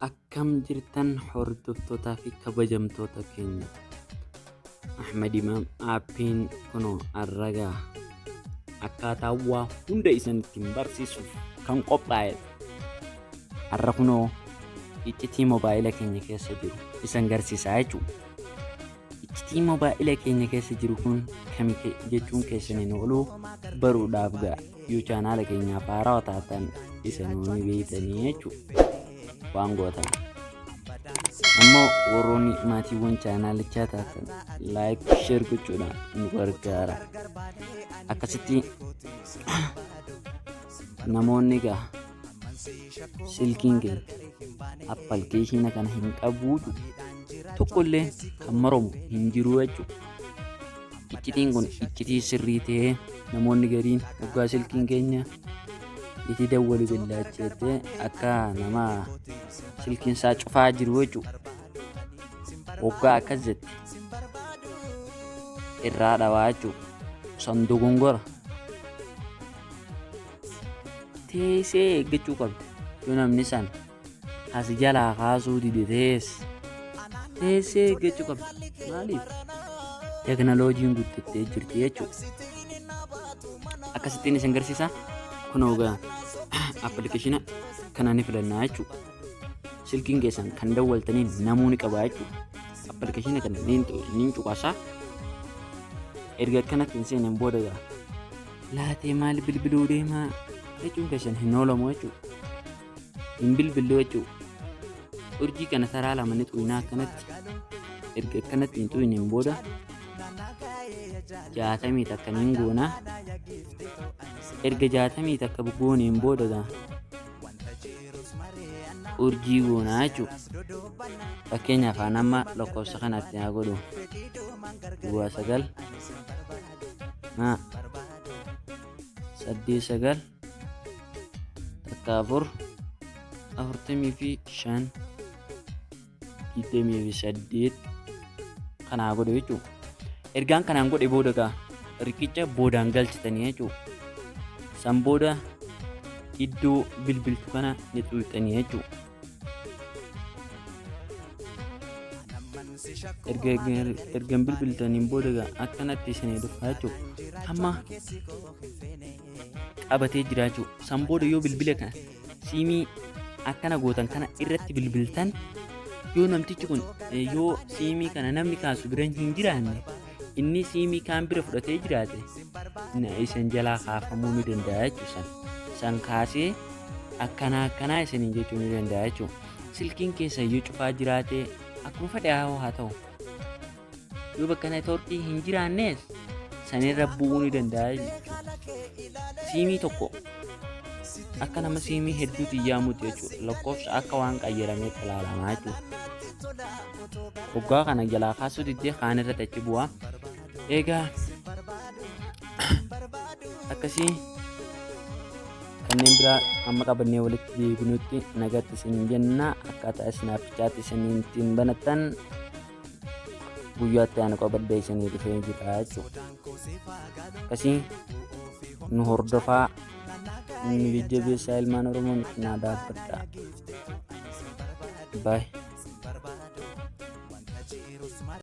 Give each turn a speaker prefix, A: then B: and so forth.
A: Akkam jirtan hordoftootaa fi kabajamtoota keenya. Ahmed Imaam aappiin kunoo arragaa akkaataa waa hunda isin ittiin barsiisuuf kan qophaa'edha. Har'a kunoo iccitii mobaayila keenya keessa jiru isin garsiisaa jechuudha. Iccitii mobaayila keenya keessa jiru kun kami jechuun keessaniin ooluu baruudhaaf ga'a. Yoo chaanaala keenyaaf haarawaa taatan isinuu ni beektanii jechuudha. Waan gootan. Ammoo warroonni maatiiwwan chaanaalichaa taatan like, share gochuudhaan nu gargaara. Akkasitti namoonni egaa silkiin keenya appilikeeshina kana hin qabu tokkollee kan maramu hin jiru jechuudha. Iccitiin kun iccitii sirrii ta'ee namoonni gariin waggaa silkiin keenya itti dawwalu billaacheettee akka nama silkiin isaa cufaa jiru jechuudha. Waggaa akkas jette irraa dhawaa jechuudha. San dogongora. Teessee eeggachuu qabda. Yoo namni san as jalaa kaasuu dide tees teessee eeggachuu qabda. Maaliif? Teknooloojiin guddattee jirti jechuudha. Akkasittiin isin garsiisa. Kunoo egaa appilikeeshina kana ni filannaa jechuudha. Silkiin keessan kan dawwaltaniin namuu ni qaba jechuudha. Appilikeeshina kana ni cuqaasaa. Erga akkanatti hin seeneen booda egaa laatee maal bilbiluu deemaa jechuun keessan hin oolamu jechuudha. Hin bilbillu jechuudha. Urjii kana taraa lama ni xuyinaa akkanatti. Erga akkanatti hin xuyineen booda 61 niin goonaa. Erga 61 gooneen booda egaa urjii goonaa jechuudha. Fakkeenyaaf aan amma lakkoofsa kanatti haa godhu. Duwwaa 9 8 9 1 4 45 28 kanaa godhu jechuudha. Ergaan kanaan godhe booda egaa riqicha boodaan galchitanii jechuudha. San booda iddoo bilbiltu kana ni xuuxxanii jechuudha. Ergan bilbiltaniin booda egaa akkanatti isinii dhufa jechuudha. Amma qabatee jira jechuudha. San booda yoo bilbila kana siimii akkana gootan kana irratti bilbiltan, yoo namtichi kun yoo siimii kana namni kaasu bira hin jiraanne, inni siimii kaan bira fudhatee jiraate isin jalaa kaafamuu ni danda'a jechuudha. San kaasee akkanaa akkanaa isiniin jechuu ni danda'a jechuudha. Silkiin keessa yoo cufaa jiraate, akkuma fedhe haa ta'u, yoo bakka neetwoorkii hin jiraannes sanirra bu'uu ni danda'a jechuudha. Siimii tokko akka nama siimii hedduutti yaamuuti jechuudha. Lakkoofsa akka waan qayyarameetti ilaalamaa jechuudha. Waggaa kana jalaa kaasuu diddee kaan irratti achi bu'aa. Egaa akkasii kanneen biraa amma qabannee walitti deebinutti nagatti isin jenna. Akkaataa isin aappichaatti isin ittiin banattan guyyaatti aanu qabadhee isinii dhufee jira jechuudha. Akkasii nu hordofaa, nu jajjabeessaa, ilmaan Oromoo nu cinaa dhaabbadhaa. Baay'ee.